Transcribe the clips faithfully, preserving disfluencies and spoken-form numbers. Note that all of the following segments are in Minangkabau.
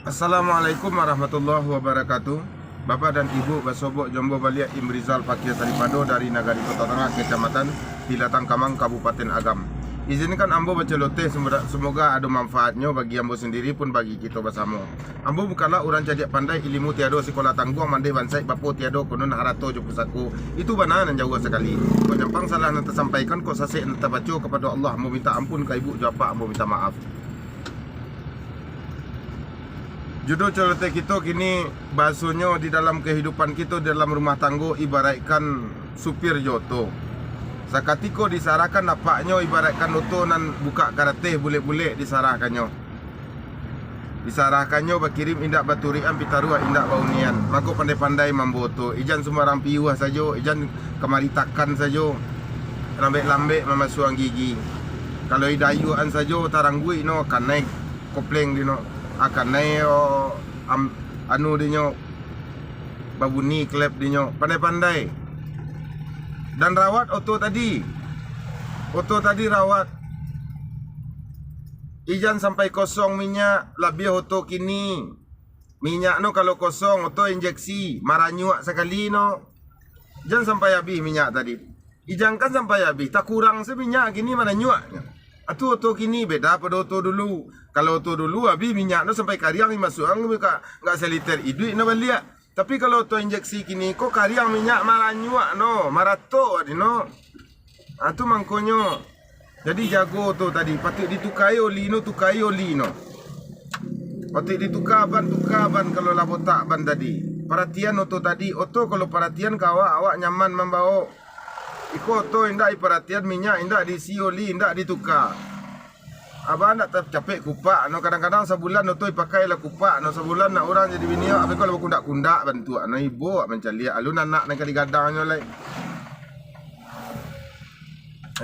Assalamualaikum warahmatullahi wabarakatuh. Bapak dan Ibu, basobok jo ambo baliak, Imrizal Fakir Saripado dari Nagari Kota Tangah, Kecamatan Pilatang Kamang, Kabupaten Agam. Izinkan ambo baceloteh, semoga, semoga ado manfaatnyo bagi ambo sendiri pun bagi kito basamo. Ambo bukanlah urang cadiak pandai, ilimu tiado, sikola tangguang, mandeh bansaik, bapo tiado, konon harato jo pusako. Itu bana nan jauah sakali. Kok nyampang salah nan tasampaikan, kok sasek nan tabaco, kapado Allah ambo minta ampun, ka ibu jo apak ambo minta maaf. Judul celoteh kito kini, bahasonyo di dalam kehidupan kito, di dalam rumah tanggo, ibaraikkan supir jo oto. Sakatiko disarahkan apaknyo, ibaraikkan oto nan bukak karateh bulek-bulek disarahkannyo. Disarahkannyo bakirim indak baturuikan, pitaruah indak baunian. Mako pandai-pandai mambawa oto. Ijan sumbarang piuah sajo, ijan kamaritakan sajo. Lambek-lambek mamasuakan gigi. Kalau idayuakan sajo, tarangguik no, kanai kopleng di no. Ah, kanai, oh, am-, anu dinyo, babuni klep dinyo. Pandai-pandai. Dan rawat oto tadi. Oto tadi rawat. Ijan sampai kosong minyak, labiah oto kini. Minyak no kalau kosong, oto injeksi, maranyuak sakali no. Jan sampai abih minyak tadi. Ijan kan sampai abih, takurang se minyak kini maranyuak. Atu oto kini beda pado oto dulu. Kalau oto dulu abih minyak no sampai kariang dimasuakan ka, nggak saliter iduik no baliak. Tapi kalau oto injeksi kini ko kariang minyak maranyuak no, maratok di no. Ah, tu mangkonyo. Jadi jago oto tadi, patuik ditukai oli no, tukai oli no. Patuik dituka ban, tuka ban kalau lah botak ban tadi. Paratian oto tadi, oto kalau paratian ka awak, awak nyaman mambaok. Iko oto indak diparatian, minyak indak diisi, oli indak dituka. Abah ndak ta-, capek kupak no, kadang-kadang sabulan oto dipakai lah kupak no, sabulan nak urang jadi bini awak, abih ko lah bakundak-kundak bantuak no, ibo awak mancaliak, alun anak nan ka digadangnyo lai.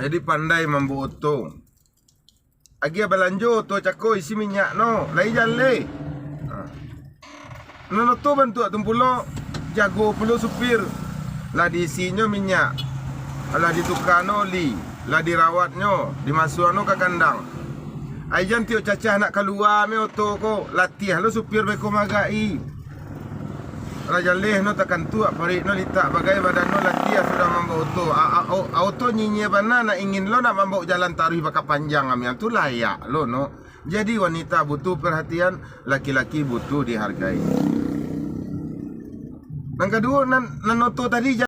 Jadi pandai mambawa oto. Agiah balanjo oto cako isi minyak no, lai jaleh. Ha. Nan oto bantuak tu pulo, jago pulo supir. Lah diisinyo minyak, lah ditukanyo oli, lah dirawatnyo, dimasuaknyo ka kandang. Ai jan tiok cacah nak kalua me oto ko, latiah lo supir beko magak-i. Lah jaleh no takantuak, paruik no litak bagai, badan no latiah sudah mambaok oto. A, a, o-, a, oto nyinyia bana, nak ingin lo nak mambaok jalan taruih bakapanjang amiang tu layak lo no. Jadi wanita butuh perhatian, laki-laki butuh dihargai. Nan kaduo, nan, nan oto tadi